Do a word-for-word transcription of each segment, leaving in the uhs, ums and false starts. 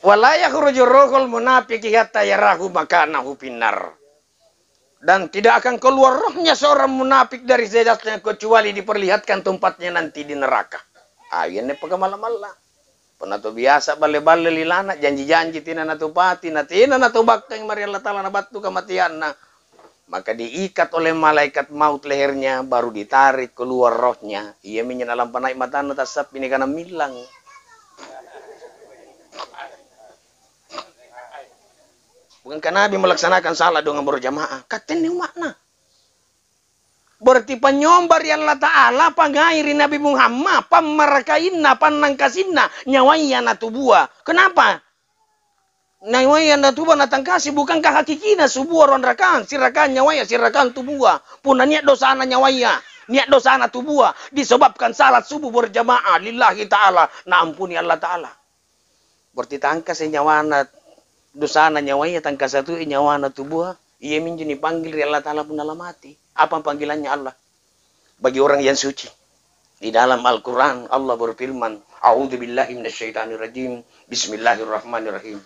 "Wa la yakhruju ruhul munafiqi hatta yarahu makanahu finnar." Dan tidak akan keluar rohnya seorang munafik dari jasnya kecuali diperlihatkan tempatnya nanti di neraka. Ah, ianne pakamalla-malla. Punna tau biasa balle-balle lilana, janji-janji tena natupati, na tena natubakkangi mae ri Allata'ala, nabattu kamateanna. Maka diikat oleh malaikat maut lehernya, baru ditarik keluar rohnya. Iaminjo nalampa nai' matanna, tassappi nikana millang. Bukankah Nabi melaksanakan salat dengan berjamaah? Kattenni umma'na. Berarti panynyomba ri Allata'ala, pangai ri Nabi Muhammad, pammarakainna, pannangkasinna, nyawaya natubua. Kenapa? Nyawaya natubua natangkasi, bukankah hakikina subua ruang rakang, sirakang nyawaya, sirakang tubua. Punna nia' dosana nyawaya, nia' dosana tubua, disebabkan salat subuh berjamaah lillahi ta'ala, naampuni Allata'ala. Berarti tangkasa nyawana, dosana nyawaya, tangkasa toi nyawana tubua, iaminjo nipanggil ri Allata'ala punna lamate. Apa panggilannya Allah? Bagi orang yang suci. Di dalam Al-Quran, Allah berfirman, "A'udzu billahi minasyaitonir rajim. Bismillahirrahmanirrahim.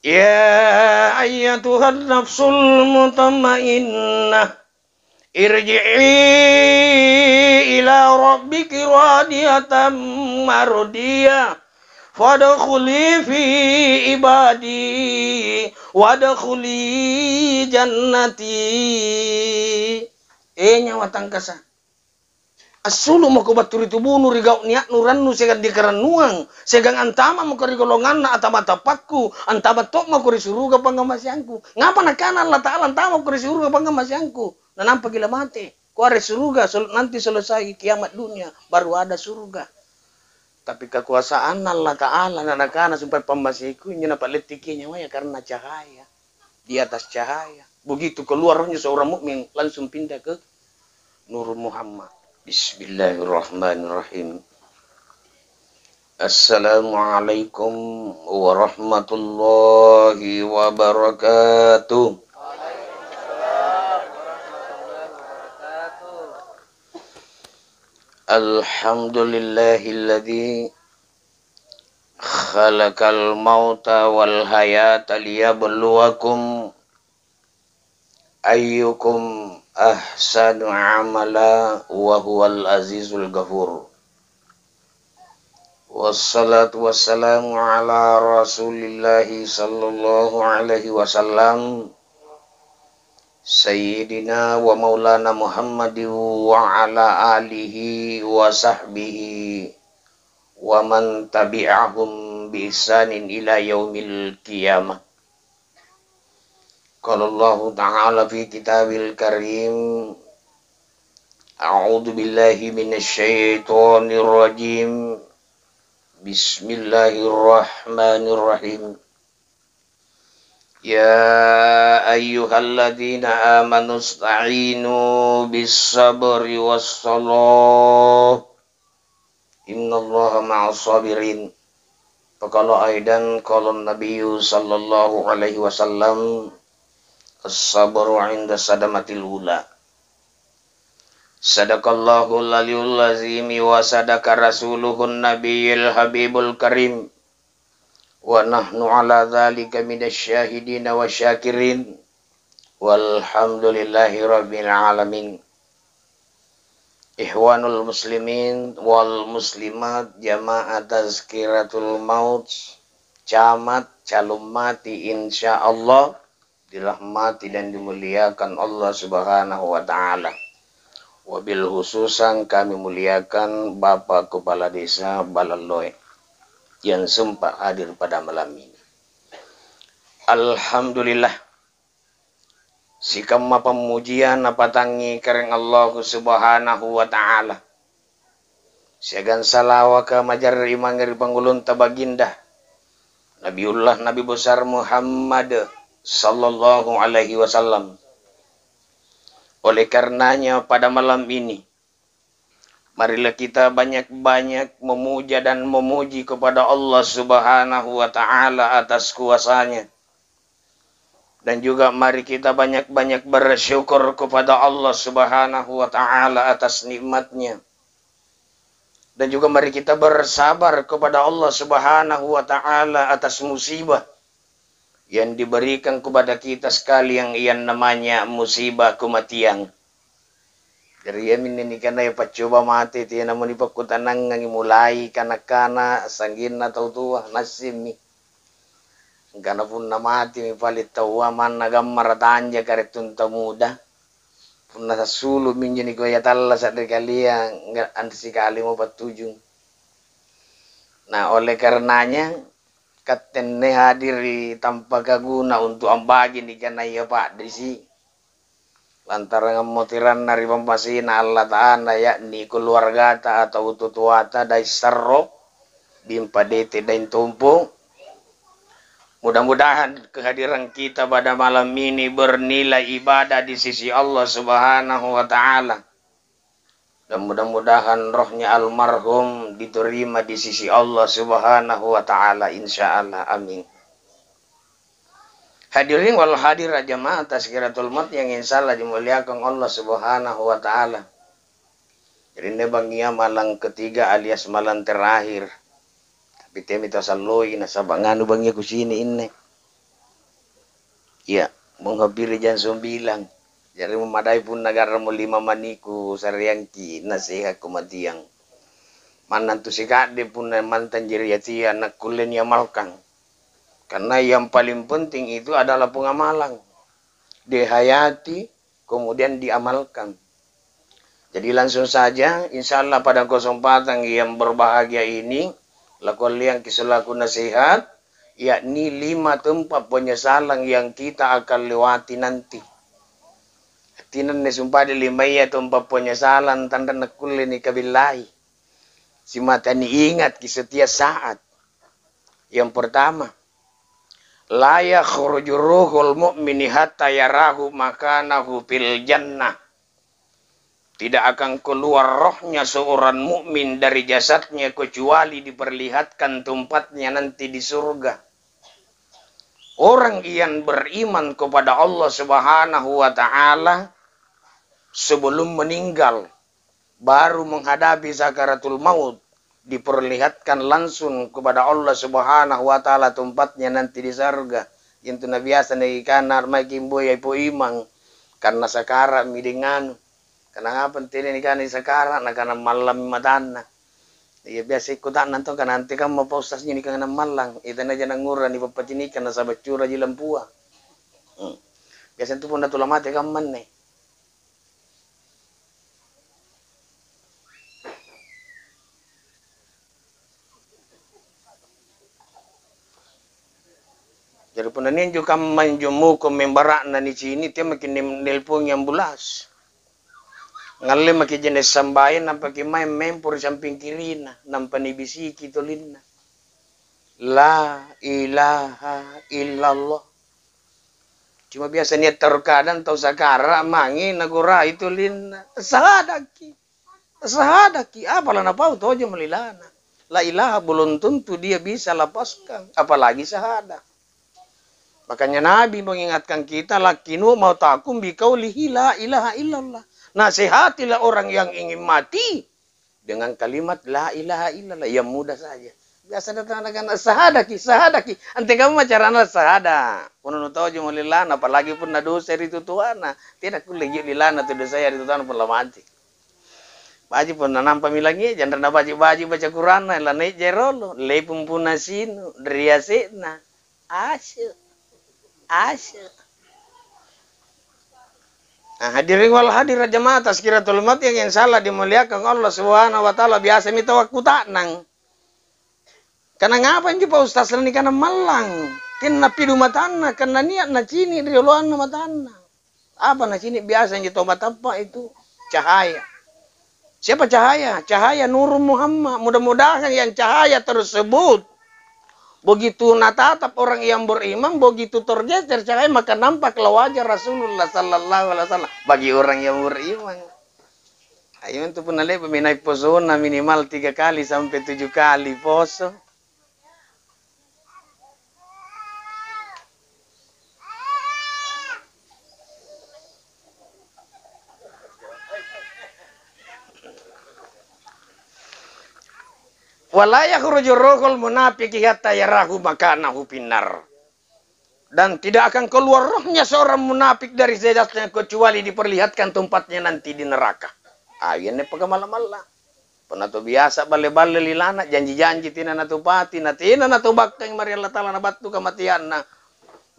Ya ayyatuhan nafsul mutmainnah, irji'i ila rabbiki radiyatan mardiyah, fadkhuli fi ibadi, wadkhuli jannati." Eh, nyawa tangkasa, assulu' mako battu ri tubunu, ri gau' nia'nu rannu siagang ri karannuang, siagang antama' mako ri golonganna ata-, matappakku, antama' to' mako ri suruga pangngamaseangku. Ngapa Nakana Allata'ala, "Antama' mako ri suruga pangngamaseangku"? Nanampaki lamate. Kuare' suruga, sol-, nanti selesai kiamat dunia, baru ada suruga. Tapi kakoasaanna Allata'ala na Nakana, "Sumpae pammaseiku," injo napa'lettiki nyawaya karena cahaya. Di atas cahaya. Begitu keluar rohnya seorang mukmin, langsung pindah ke Nur Muhammad. Bismillahirrahmanirrahim. Assalamualaikum warahmatullahi wabarakatuh. Alhamdulillahilladzi khalaqal mauta wal hayata liyabluwakum ayyukum ahsanu amala wa huwal azizul ghafur. Wassalatu wassalamu ala Rasulillahi sallallahu alaihi wasallam, Sayyidina wa Maulana Muhammadin wa ala alihi wa sahbihi wa man tabi'ahum bi ihsanin ila yaumil qiyamah. Qala Allahu ta'ala fi kitabil karim, a'udzu billahi minasy syaithanir rajim. Bismillahirrahmanirrahim. Ya ayyuhalladzina amanu ista'inu bis sabri was salah. Innallaha ma'as sabirin. Faqala aidan, qala Nabiyyu sallallahu alaihi wasallam, "As-sabru 'inda sadamatil ula." Sadaqallahul aliyul azim wa sadaqa rasuluhun nabiyil habibul karim. Wa nahnu ala dzalika minasy syahidina wasyakirin. Walhamdulillahi rabbil alamin. Ikhwanul muslimin wal muslimat, jamaah tazkiratul maut, camat, calon mati, insya Allah dirahmati dan dimuliakan Allah Subhanahu wa Ta'ala. Wabil khususan kami muliakan Bapak Kepala Desa Balalloe yang sempat hadir pada malam ini. Alhamdulillah, sikamma pammujiang napatangngi karaeng Allahu Subhanahu wa Ta'ala, siagang salawaka majarri mange ri Pangulunta Baginda Nabiullah Nabi Besar Muhammad sallallahu alaihi wasallam. Oleh karenanya, pada malam ini, marilah kita banyak-banyak memuja dan memuji kepada Allah Subhanahu wa Ta'ala atas kuasanya. Dan juga mari kita banyak-banyak bersyukur kepada Allah Subhanahu wa Ta'ala atas nikmatnya. Dan juga mari kita bersabar kepada Allah Subhanahu wa Ta'ala atas musibah yang diberikan kepada kita sekalian, yang namanya musibah kematian. Jari iaminne nikanaya paccoba mate, tenamo nipakkutanangangi, mulai kana-kana, sanggenna tau toa, naassemmi. Angkana punna matemi pale' taua manna gammara' tanjaka ri tunta muda, punna sassulu'mi injo nikua ia tallasa' ri kalia, angga-, anre sikalimo pattujung. Nah, oleh karenanya, katte anne hadiri tampaka guna untu' ambaji nikanaya pa'risi'. Lantarangammo tiranna ri pammasena Allata'ala, yakni keluargata atau tutoata, daeng sarro, bimpa dete, daeng tompo. Mudah-mudahan kehadiran kita pada malam ini bernilai ibadah di sisi Allah Subhanahu wa Ta'ala. Dan mudah-mudahan rohnya almarhum diterima di sisi Allah Subhanahu wa Ta'ala, insya Allah. Amin. Hadirin wal hadirat jamaah Tazkiratul Maut yang insya Allah dimuliakan Allah Subhanahu wa Ta'ala. Jadi, inne bangngia malam ketiga alias malam terakhir. Tapi teami tau salloi, nasaba' nganu bangngia kucini' inne. Iya, menghampiri jam sembilan. Jari, memadai punna garramo lima mani kusareangki' naseha' kumatiang. Manna antu sikadde punna mantang jari atia nakkulle niamalkang. Karena yang paling penting itu adalah pengamalan. Dihayati, kemudian diamalkan. Jadi langsung saja, insya Allah pada kesempatan yang berbahagia ini, lakualliangki selaku nasihat, yakni lima tempat penyesalan yang kita akan lewati nanti. Artinya, anne sumpae limaya tempat penyesalan tanre nakkulle nikabellai. Simata niingatki setiap saat. Yang pertama, "La yakhruju ruhul mu'mini hatta yarahu makanahu fil jannah." Tidak akan keluar rohnya seorang mukmin dari jasadnya kecuali diperlihatkan tempatnya nanti di surga. Orang yang beriman kepada Allah Subhanahu wa Ta'ala sebelum meninggal, baru menghadapi sakaratul maut, diperlihatkan langsung kepada Allah Subhanahu wa Ta'ala tempatnya nanti di sorga. Intu nabiasa nikana mae kimboya ipo imang, karena sakara'mi deng anu. Kana apa tena nikana sakara', nakana mallammi matanna. Iya, biasa ikkuta'nang tong kana antekamma pa ustaz njo nikana mallang. Iya, tanaja nangura nipappacinikang nasaba' curaji lampua. Hmm. Biasa intu punna tula mate kammanne. Jari punna nia' injo kamma injo muko membara'na nicini', tea maki' ni-, nelpongi ambulans. Ngalle maki' je'ne' sambayang, nampaki' mae mempo ri samping kirina, nampa nibisiki tolinna, "La ilaha illallah." Cuma biasa nia' tau kadang tau sakara' mange nagorai tolinna, "Sahadaki, sahadaki." Apa lanapau tojeng malilana. La ilaha belum tentu dia bisa lapaskan, apalagi sahada. Makanya Nabi mengingatkan kita, "Lakkinu mautakum biqaulihi la ilaha illallah." Nasehatilah orang yang ingin mati dengan kalimat la ilaha illallah yang mudah saja. Biasa datang anak-anak, "Sahadaki, sahadaki." Antekamma carana sahada? Punna nutojeng lilana, apalagi punna dosa ri tutoana. Tena kulle gio' lilana tu dosaya ri tutoana punna lamati. Baji' punna nampami langi', janre nabaji'-baji' baca Qur'anna, lanai' jai rolo, lepung punna sinu, ri ase'na. Asyu. Asyu. Nah, hadirin wal hadirat jamaah Tazkiratul Maut yang insya Allah dimuliakan Allah Subhanahu wa Ta'ala, biasami tau akkuta'nang, "Kana ngapa injo Pa Ustaz lanikana mallang? Kenna pidu matanna, kenna nia' nacini' ri oloanna matanna." Apa nacini'? Biasa injo tau matappa' itu cahaya. Siapa cahaya? Cahaya Nurun Muhammad. Mudah-mudahan yang cahaya tersebut begitu natatap orang yang beriman, begitu tergeser cahaya, maka nampak wajah Rasulullah sallallahu alaihi wasallam bagi orang yang beriman. Ayo, itu punna le'ba'mi nai' posona, minimal tiga kali sampai tujuh kali poso. "Wa la yakhrujur ruhul munafiqi hatta yarahu makanahu finnar." Dan tidak akan keluar rohnya seorang munafik dari jasnya kecuali diperlihatkan tempatnya nanti di neraka. Ah, ianne pakamalla-malla. Punna tau biasa balle-balle lilana, janji-janji tena natupati, na tena natubakkangi mae ri Allata'ala, nabattu kamateanna.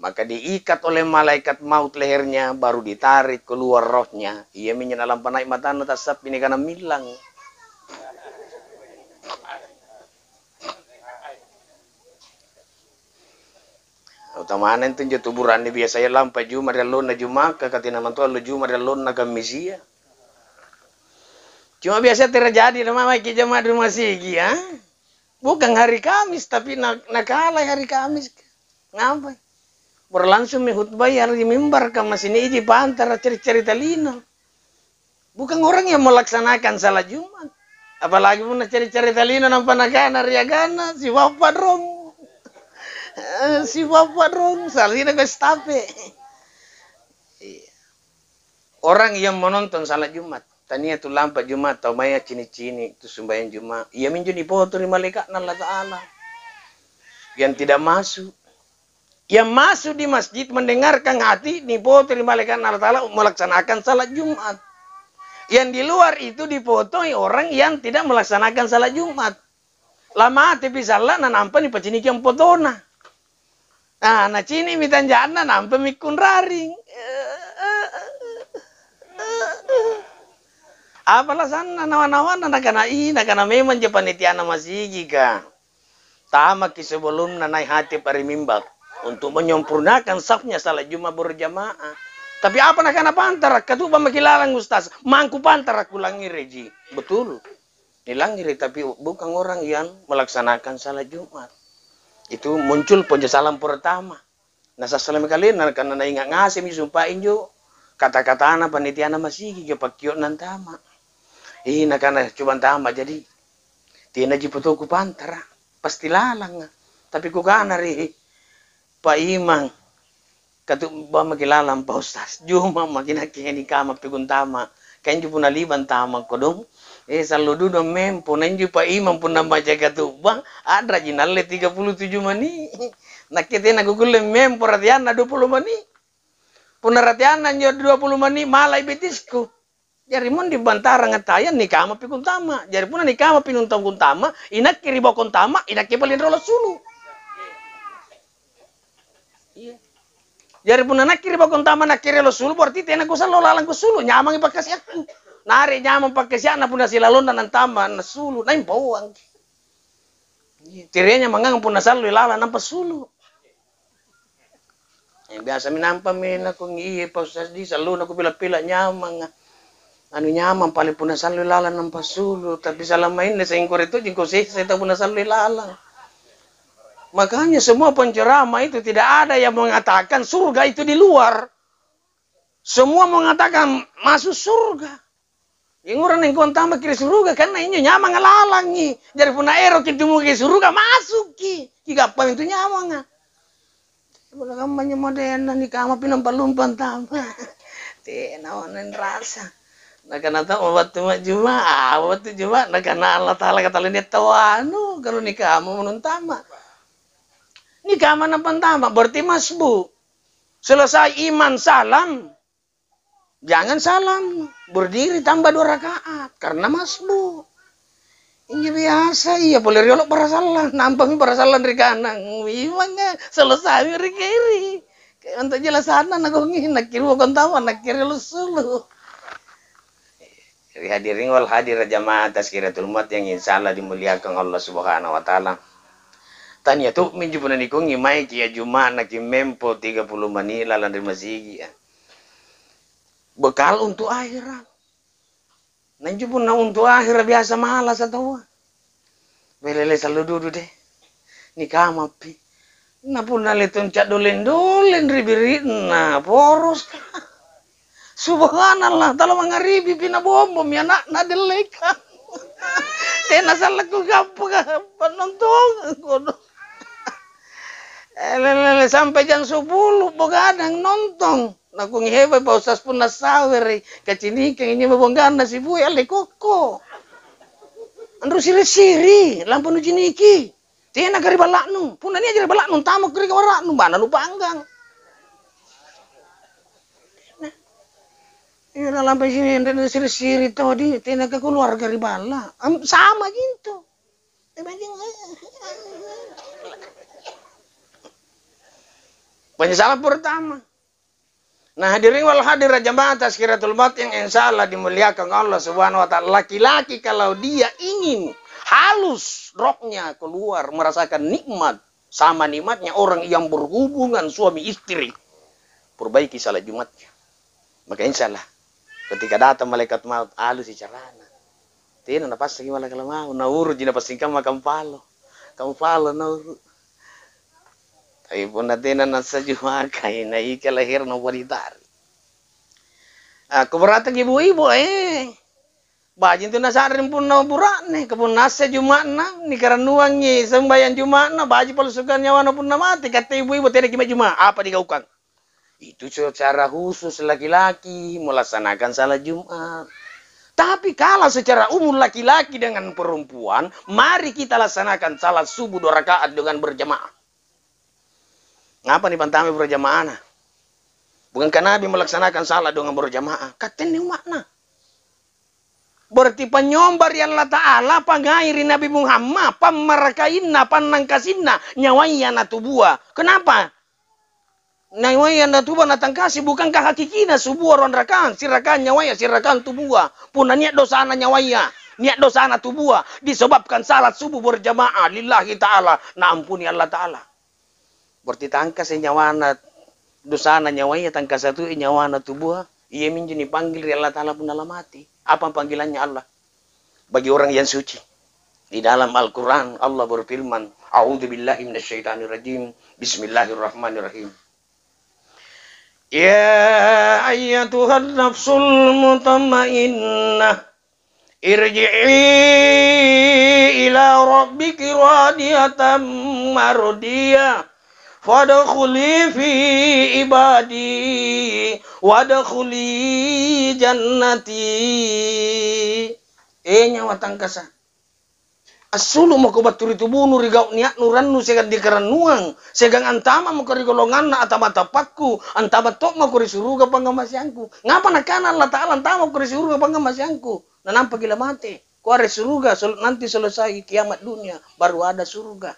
Maka diikat oleh malaikat maut lehernya, baru ditarik keluar rohnya. Iaminjo nalampa nai' matanna, tassappi nikana millang. Utamana intu anjo tu bura'ne biasaya lampa Juma' ri allonna Juma'ka, ka tena mantu allo Juma' ri allonna Kammisia. Cuma biasa terjadi na mamaiki jama' ri masigi, ah. Bukan hari Kamis, tapi na-, nakalai hari Kamis. Ngapai? Berlangsungmi khutbah ri mimbar, kamma siniji pantara cari-carita lino. Bukan orang yang melaksanakan salat Jumat. Apalagi punna cari-carita lino nampa nakana ri aganna, "Si Bapa' rong." Eh, si Bapa' rong, salina ko estape. Iya. Orang yang menonton salat Jumat, tania tu lampa Jumat, tau mae accini'-cini' tu sumbayang Jumat, iaminjo nipoto ri malaeka'na Allata'ala yang tidak masuk. Yang masuk di masjid mendengarkan hati, nipoto ri malaeka'na Allata'ala melaksanakan salat Jumat. Yang di luar itu dipotoi orang yang tidak melaksanakan salat Jumat. Lamatepi salla'na nampa nipaciniki ampotona. Ah, nacini'mi tanja'na nampami kunraring. Apa alasanna nawa-nawanna? Nakana, "Ih," nakana, "memangja panitiana masigika tamaki sebelumna nai' hatib ri mimbar untuk menyempurnakan safnya salat Jumat berjamaah. Tapi apa nakana pantara'? Katu'ba maki' lalang, Ustaz." "Mangku pantara' kulangngereji." Betul. Nilangngere', tapi bukan orang yang melaksanakan salat Jumat. Itu muncul penyesalan pertama. Nasassalami kalenna, karena nainga' ngasemmi sumpah injo kata-katana panitiana masigi, pakkio'na antama'. Ih, nakana, "Coba antama', jadi tenaji potoku pantara', pasti lalanga." Tapi kukana ri Paimang, "Katu'ba maki' lalang, Pa' Ustaz. Juma' maki' nakke nikamapi kuntama'. Ka injo punna liba' antama' kodong, eh, sallo dudu ammempo. Na injo Paimang punna maca katu'ba, a'raji nalle tiga puluh tujuh mani'. Nakke tena kukulle ammempo rateanna dua puluh mani'. Punna rateanna injo dua puluh mani', mala'i betisku." Jari mundi bantaranga tayang nikamapi kuntama'. Jari punna nikamapi nuntang kuntama', inakke ri boko antama', inakke paling riolo assulu'. Iya. Jari punna nakke ri boko antama', nakke riolo assulu', berarti tena kusallo lalang kussulu', nyamangi pakkasiakku. Nare' nyamang pakkasia'na punna silalonna nantama' nassulu', naing pauangki. Iya. Tirenya mangang punna salloi lalang nampa assulu'. Eh, biasami nampami nakungi, "Iye, Pa' Ustaz, di sallona kupila-pila nyamanga. Anu nyamang paling punna salloi lalang nampa assulu', tapi salama inne sengko ri tojeng ko sessa tau punna salloi lalang." Makanya semua penceramah itu tidak ada yang mengatakan surga itu di luar. Semua mengatakan masuk surga. Ingura nengko antamaki ri suruga, karena injo nyamanga lalangi. Jari punna eroki tumuki suruga, masukki. Kigappa mintu nyamanga. Punna kamma injo modenna, nikamapi nampa lumpa antama'. Tena naung rasa. Nakana tau, "Battu majjuma', ah, battu juma'." Nakana Allata'ala, "Katallania tau anu, kalau nikama mono antama'." Nikama nampa antama', berarti masbu'. Selesai iman salam, jangan salam, berdiri tambah dua rakaat, karena masbu'. Injo biasa, iya pole riolo parasallang, nampami parasallang ri kanang, imanga, selesaimi ri kiri. Kayak untuk jelasanna nagongi, nakke ri boko antama', nakke riolo assulu'. Ri hadiring wal hadira jamaah Tazkiratul Maut yang insya Allah dimuliakan Allah Subhanahu wa Ta'ala. Tania to'minjo punna nikungi maeki' iya Juma'na kimmempo tiga puluh mani' lalang ri masigi'a. Bekal untuk akhirat. Na injo punna untuk akhirat biasa malasa taua. Belele sallo dudu deh. Nikamapi. Na punna letong caddoleng-doleng ri biri'na, poroska. Subhanallah, tala mangaribipi nabombomi ana'na dellekang. Tena sallakku gappaka pannontongang kodong. Eh, lelele, sampai jam sepuluh begadang nontong. Nakungi hebai Pa' Ustaz punna sawere', kacinikangi injo bongganna sibue alle kokko. Anro siri-siri, lampa nuciniki. Tena ka ri balla'nu. Punna nia' ri balla'nu, antamako ri kamara'nu, manna nupanggang. Iya, lampa sini, anre siri-siri todi, tena ka keluarga ri balla'. Am-, sama jintu. Penyesalan pertama. Nah, hadirin wal hadirat jamaah tazkiratul maut yang insya Allah dimuliakan Allah Subhanahu wa Ta'ala. Laki-laki kalau dia ingin halus rohnya keluar merasakan nikmat, sama nikmatnya orang yang berhubungan suami istri, perbaiki salat Jumatnya. Maka insya Allah, ketika datang malaikat maut, halusi carana. Tena napassaki malakala mau, nauruji napassingkamma kampalo. Kampalo nauru. Tapi punna tena nassaju makai, naika lahirna wanitari. Ah, kuberataki ibu-ibu, eh. Baji' intu nasa'ring punna bura'ne, ka punna asse Juma'na, nikarannuangi sembahyang Juma'na, baji' palusukang nyawana punna mate, katte ibu-ibu tenaki mae Juma', apa nigaukang? Itu secara khusus laki-laki melaksanakan salat Jumat. Tapi kalau secara umum laki-laki dengan perempuan, mari kita laksanakan salat subuh dua rakaat dengan berjamaah. Ngapa nipantamai berjamaahna? Bukankah Nabi melaksanakan salat dengan berjamaah? Kattenni umma'na. Berarti panynyomba ri Allata'ala, pangai ri Nabi Muhammad, pammarakainna, pannangkasinna, nyawaya natubua. Kenapa? Nyawaya natubua natangkasi, bukankah hakikina subua ruang rakang, sirakang nyawaya, sirakang tubua. Punna nia' dosana nyawaya, nia' dosana tubua, disebabkan salat subuh berjamaah lillahi ta'ala, naampuni Allata'ala. Berarti tangkasa nyawana, dosana nyawaya, tangkasa toi nyawana tubua, iaminjo nipanggil ri Allata'ala punna lamati. Apa panggilannya Allah? Bagi orang yang suci. Di dalam Al-Quran, Allah berfirman, "A'udzubillahi minasyaitonirrajim. Bismillahirrahmanirrahim. Ya ayyatuhan nafsul mutmainnah, irji'i ila rabbiki radiyatan mardiyah, fadkhuli fi ibadi, wadkhuli jannati." Eh, nyawa tangkasa. Assulu' mako battu ri tubunu, ri gau' nia'nu rannu siagang ri karannuang, siagang antama' mako ri golonganna ata-, matappakku, antama' to'mako ri suruga pangngamaseangku. Ngapa Nakana Allata'ala, "Antama'ko ri suruga pangngamaseangku"? Nanampaki lamate. Kuare' suruga, sol-, nanti selesai kiamat dunia, baru ada suruga.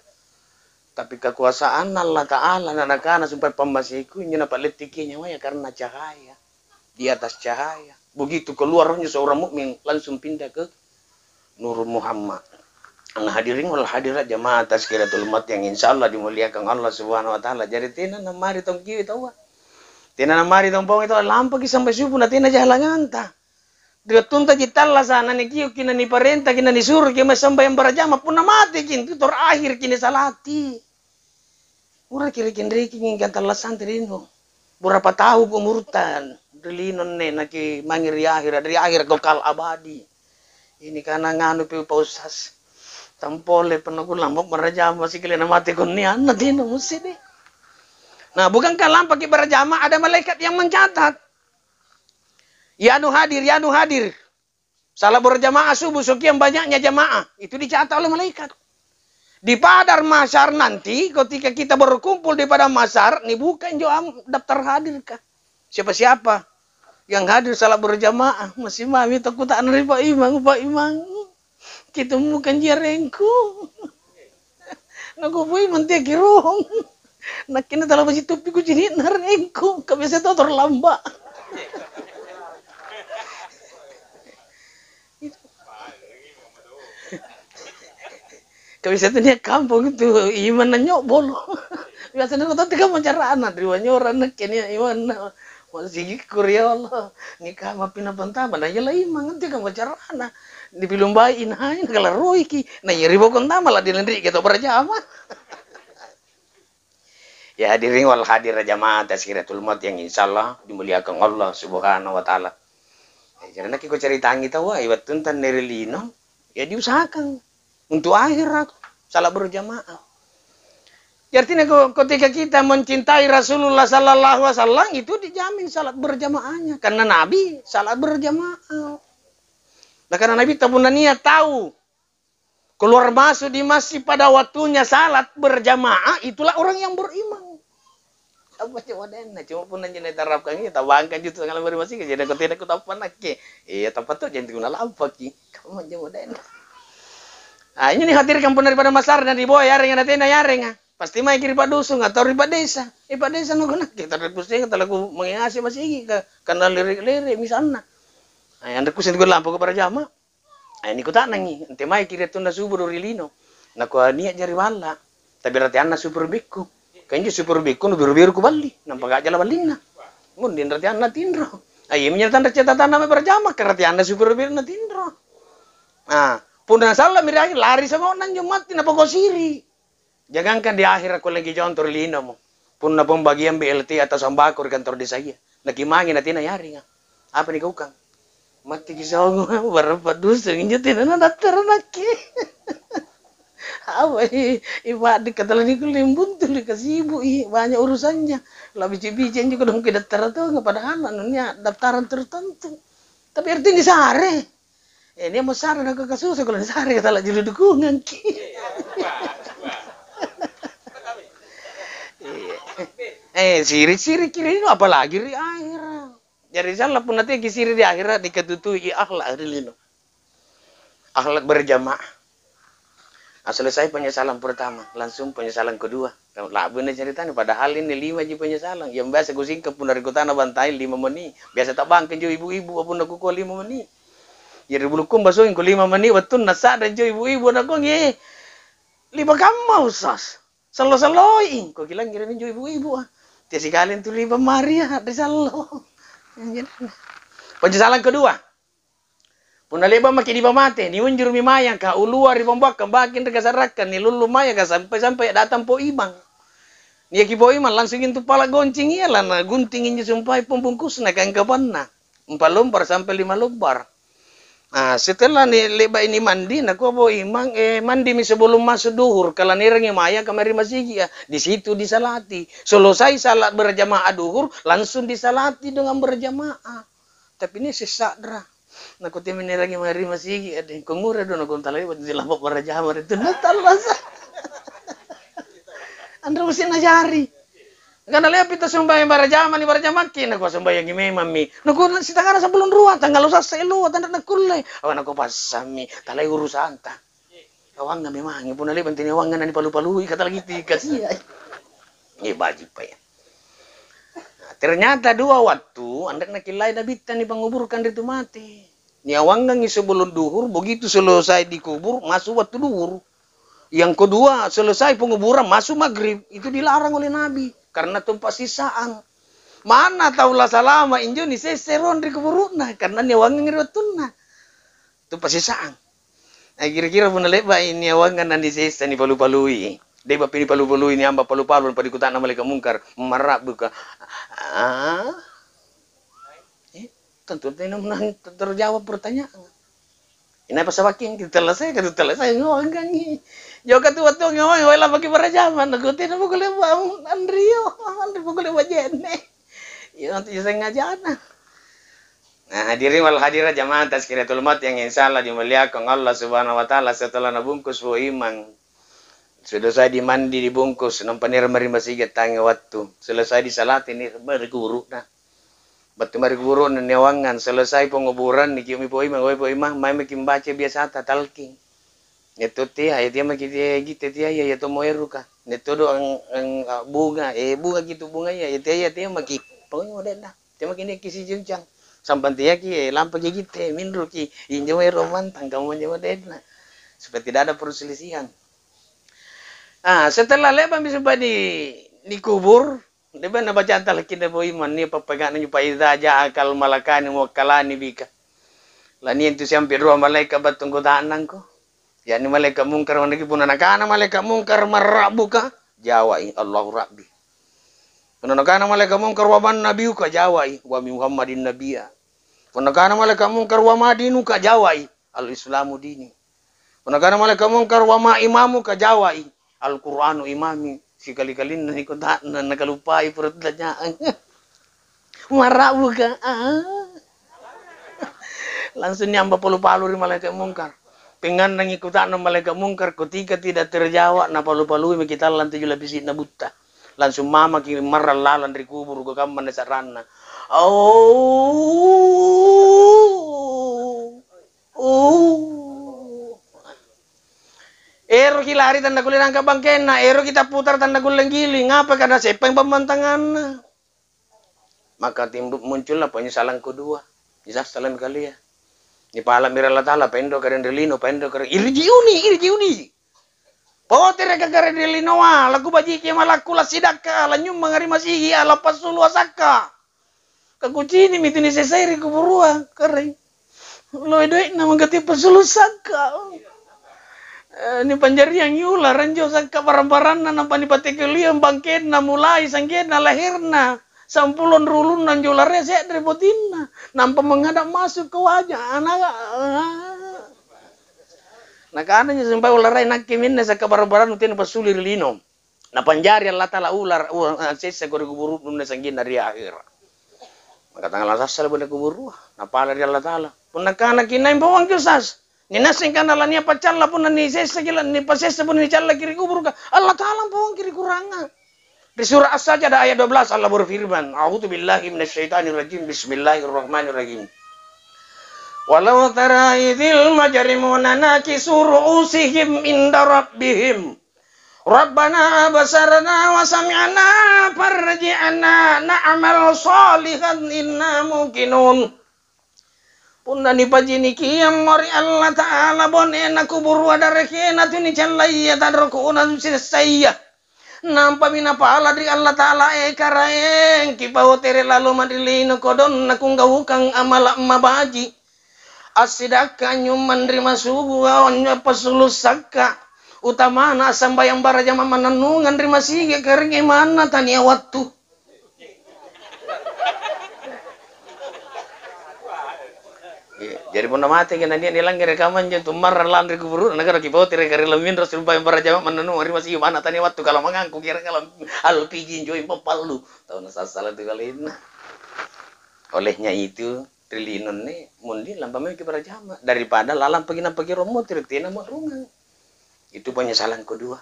Tapi kekuasaanna Allata'ala, na Nakana supaya pammaseku, injo napa'lettiki nyawaya karena cahaya. Di atas cahaya. Begitu keluar rohnya seorang mukmin, langsung pindah ke Nur Muhammad. Nah, hadirin wal hadirat jamaah tazkiratul maut yang insya Allah dimuliakan Allah Subhanahu wa Ta'ala. Jari tena namari tongkiwe taua. Tena namari tongpongi taua. Lampaki sampai subuh na tena jahalanganta. Ri wattunta ji tallasa, na nikioki, na niparentaki, na nisuroki mae sambayang barajama, punna mateki, itu terakhirki nisalati. Uraki rikenrekingi gantang lassante ri lino. Berapa tahun umurta ri lino anne, naki mange ri ahera, ri ahera kekal abadi. Ini kana nganupi Pak Ustaz. Tampole pernah kulampa barajama sikali na mate kunnianna tena musti deh. Nah, bukankah lampaki barajama ada malaikat yang mencatat? Ya nu hadir, ya nu hadir. Sala berjamaah subuh, sekian banyaknya jamaah. Itu dicatat oleh malaikat. Di padang mahsyar nanti, ketika kita berkumpul di padang mahsyar, nibuka injo am-, daftar hadirka. Siapa-siapa yang hadir salat berjamaah, masing mami takuta'na ri Pak Imang, "Pak Imang, kitemukan ji arengku." Nakua, "Pak Imang, tea kirong." Nakke na tala baji toppi kucini'na arengku, ka biasa tau terlambat. Ka biasa tu nia' kampong itu, Imang na nyobbolo. Biasa na tau teka macarana, ri Manyorang nakke nia' Imang na masigikku ri Allah. Nikama pi napantama, na iala Imang teka macarana. Dipilumbai inai, nakalarroiki. Na iya ri bokong tama la dilanri'ki tau berjamaah. Ya hadirin wal hadirat jamaah tazkiratul maut yang insya Allah dimuliakan Allah Subhanahu wa Ta'ala. Ya, jadi nakke kucaritangi taua, eh, wattunta anne ri lino, ya diusahakan untuk akhirat, salat berjamaah. Ya, artinya ko-, ketika kita mencintai Rasulullah sallallahu alaihi wasallam, itu dijamin salat berjamaahnya. Karena Nabi salat berjamaah. Nah, karena Nabi punna nia' tau Keluar masuk di masjid pada waktunya salat berjamaah, itulah orang yang beriman. Apa coba denna? Cuma punna anjo naterapkangi, tabangka anjo tu tangala bari masiki, jadi aku tena kutappa nakke. Iya, tappa to, jadi kunalampaki. Kamu anjo modena. Ah, ini dihadirkan punna ri pada masarna diboya yareng na tena yareng, ah. Pasti maiki ri padusung atau ri padesa. Eh, padesa noko nakke, tala kuseng, tala ku mengingasi masiki, ka-, karena lere-lere misalna. Ah, anre kuseng tu lampu ke para jama. Eh, nikuta'nangi, "Ante maeki ri attunna suburu ri lino?" Nakua, "Nia'ja ri balla', tapi ratianna supuru bikku. Ka injo supuru bikku nubiru-biru kuballi, nampa ka'jala ballinna. Munding ratianna tinro." Ah, iami tanre catatanna mae para jama, ka ratianna supuru biru na tinro. Ah, punna salla'mi ri akhir, lari sango'na anjo matti, napakua siri'. Jangankan di akhera kulleki jonto ri linomo. Punna pembagian B L T atau sembako ri kantor desaya, nakimangi natena yaringa. Apa nikaukang? Mattiki songo, barang padusung injo tena nadattara nakke. Apa i, i pa'dikka tala nikulle buntuli, kasibu'i, banyak urusannya. Labici-bici anjo kodong kidattara tonga, padahal anu nia daftaran tertentu. Tapi artinya disare. Eh, nia mo sare nakua kasusa, kalau nisare tala julu dukungangki. Iya. Eh, siri-siri ki ri lino, apalagi ri akhera. Jari salla punna teaki siri ri akhera, dikatutui akhlak ri lino. Akhlak berjamaah. Ah, selesai penyesalan pertama, langsung penyesalan kedua. La'bunna ceritana, padahal ini lima ji penyesalan. Yang biasa kusingkat punna ri kotana Bantaeng lima meni. Biasa tabangka injo ibu-ibu punna kukua lima meni. Jari bulukkung basongko lima meni wattunna sa'ra injo ibu-ibu nakua, "Eh, lima kamma, Ustaz. Sallo-salloi." Kukilangngerami injo ibu-ibu, ah. Tia sikali intu lima mari, ah, ri sallo. Penyesalan kedua. Punna le'ba' maki' nipamate, niunjuru'mi mayangka, ulua ri pambakkang, baki ri kasarakkang, nilullu mayaka sampai-sampai datang po imang. Niaki po imang, langsung intu pala' gonceng ia, lanagunting injo sumpae pembungkusna kaeng kapanna. Empat lembar sampai lima lembar. Ah, setelah ni-, le'ba'i nimandi, nakua po imang, "Eh, mandimi sebelum masuk duhur, kala nierangi mayaka mae ri masigi'a, di situ disalati." Selesai salat berjamaah duhur, langsung disalati dengan berjamaah. Tapi nia' sessa'ra. Nakutemmi nierangi mae ri masigi, ade, kongura do nakong talai battu lampa barajama ri tunna tallasa. Anre mesti najari. Karena leopi tu sumbayang barajama ni barajamakki, nakua sumbayangi memammi. Nakua sitangana sebelum rua, tanggal sassa eloa, tanda nakkulle. Awa nakua passammi, talai urusanta. Awangngang memangi, punna le'ba' tuniawangngang na nipalu-palui, kata lagi ti kasia. Iya, baji'pa iya. Nah, ternyata dua wattu, anre nakillai nabitta nipanguburkang ri tu mate. Niawangngangi sebelum duhur, begitu selesai dikubur, masuk waktu duhur. Yang kedua, selesai penguburan, masuk maghrib. Itu dilarang oleh Nabi, karena tempat sisaan. Manna tau la salama' injo nisesse rong ri kuburu'na, karena niawangngangi ri wattunna. Tempat sisaan. Eh, kira-kira punna le'ba'i niawangang na nisessa, nipalu-palui. Le'ba'pi nipalu-palui, niamba palu-palu, napadikuta'na malaeka' mungkar, "Mara'buka?" Ah? Eh, tentu tena menang ter-, terjawab pertanyaan. Inai pasabakkeng, "Tallasa, ka tallasa ngawangangi." Joka tu wattu ngawangang, wai lampaki barajama, nakutena poko le'ba' anrio, anrio poko le'ba' je'ne'. Iya, nanti sengajana. Nah, hadirin wal hadirat jamaah Tazkiratul Maut yang insya Allah dimuliakan Allah Subhanahu wa Ta'ala, setelah nabungkus Bo Imang, sudah saya dimandi, dibungkus, nampa nirema ri masigi tangnga wattu. Selesai disalati, nirema ri kuburu'na. Battu mae ri kuburu'na niawangang, selesai penguburan, nikiumi Bo Imang, "Wai Bo Imang, maimaki mbaca biasata, talking." Nia' to tea, "Eh, tea maki tea gitte tea iya, iya tommo eruka." Nia' todo ang-, ang-, a, bunga, "Eh, bunga gitu bunga iya, eh, tea iya, tea maki." Pokoknya model dah. Tea maki nia' kisi juncang. Sampang teaki, eh, lampaki gitte, minruki. Injo mae ero mantang, kamu injo model nah. Supaya tidak ada perselisihan. Ah, setelah le'ba'mi sumpae ni-, nikubur, le'ba' nabacang talakkinna Bo Imang, nia' pappaga'na injo, "Fa idza ja'akal malakani muwakkalani bika." Lania' intu siampe' rua malaeka' battu angkuta'nangko. Yakni malaeka' Mungkar, manna punna nakana malaeka' Mungkar, "Man Rabbuka?" Jawai, "Allahu Rabbi." Punna nakana malaeka' Mungkar, "Wa man nabiyuka?" Jawai, "Wa Muhammadin nabiyya." Punna nakana malaeka' Mungkar, "Wa ma dinuka?" Jawai, "Al-Islamu dini." Punna nakana malaeka' Mungkar, "Wa ma imamuka?" Jawai, "Al-Qur'anu imami." Sikali-kalinna nikuta'na, nakaluppai pertanyaan. "Mara'buka?" Ah. Langsung niamba palu-palu ri malaeka' Mungkar. Pengannangi kuta'nang malaeka' mungkar, kutika tidak terjawab, napalu-palui maki' tallang tuju lapisi'na butta. Langsung mamaki' marrang lalang ri kuburu', kukamma nasa'ranna. Oh. Uh. Eroki lari tanda kulle nangka bangkenna, eroki tapputara tanda kulle giling, apa karena seppang pammantanganna. Maka timbul muncullah penyesalan kedua, nisassalami kalia. Nipala'mi ri Allata'ala, paindoka ri lino, paindoka ri, irji'uni, irji'uni. Potereka kare ri linoa, lakubajiki malakku, lasidakka, lanynyummanga ri masigia, lapasulu asakka. Kakucini'mi tu nisessai ri kuburua, karaeng. Loe doe'na mangka tipa sulu sakka. Eh, nipanjariangi ulara anjo sakka barang-baranna, nampa nipatekeliang bangkenna, mulai sanggenna lahirna, sampulo anrulunna anjo ularaya se're botinna, nampa mangngada' masu' kawaja, anaka. Nakana anjo sampai ularaya, "Nakke minne sakka barang-barannu tena passuli ri lino." Napanjari Allata'ala ular-, u-, sessako ri kuburu'nu sanggenna ri ahera'. Maka tangngala sassala punna kuburua, napala ri Allata'ala. Punna kanaki, "Nai mpawangki, Ustaz? Ninasseng kana lania paccalla punna nisessaki la-, nipasessa punna nicallaki ri kuburuka, Allata'ala mpawangki ri kuranga." Ri sura' As-Sajdah ayat dua belas, Allah berfirman, "A'udzu billahi minasyaitonir rajim. Bismillahirrahmanirrahim. Walau tara idzil mujrimuna nakisu ru'usihim inda rabbihim." "Rabbana absarna wa sami'na farji'na na'mal shalihan inna muqinun." Punna nipacinikiammo ri Allata'ala bonena kuburua darekena tu nicallaya tanrokona tu sessaya, nampami napala ri Allata'ala, "E Karaeng, kipaotere lalo mae ri lino kodong nakugaukang amala' mabaji'." Assidakka anynyummang ri masugua anjo passulu' sakka, utamana assambayang barajama' mannannungang ri masigi, karaeng manna tania wattu. Iya, jari punna mateki nania' nilangngere' kamma anjo tummarrang lalang ri kuburu'na, nakana kipotereka ri lino minro assambayang barajama' mannannungang ri masigi, manna tania wattu kalamangangku, karaeng alam-, alpiji injo pappallu. Tau nasassala tu kalenna. Olehnya itu, ri linonne, mending lampa maki' barajama', daripada lalang paki nappakiro' motoro' tena mo'rungang. Itu penyesalan kedua.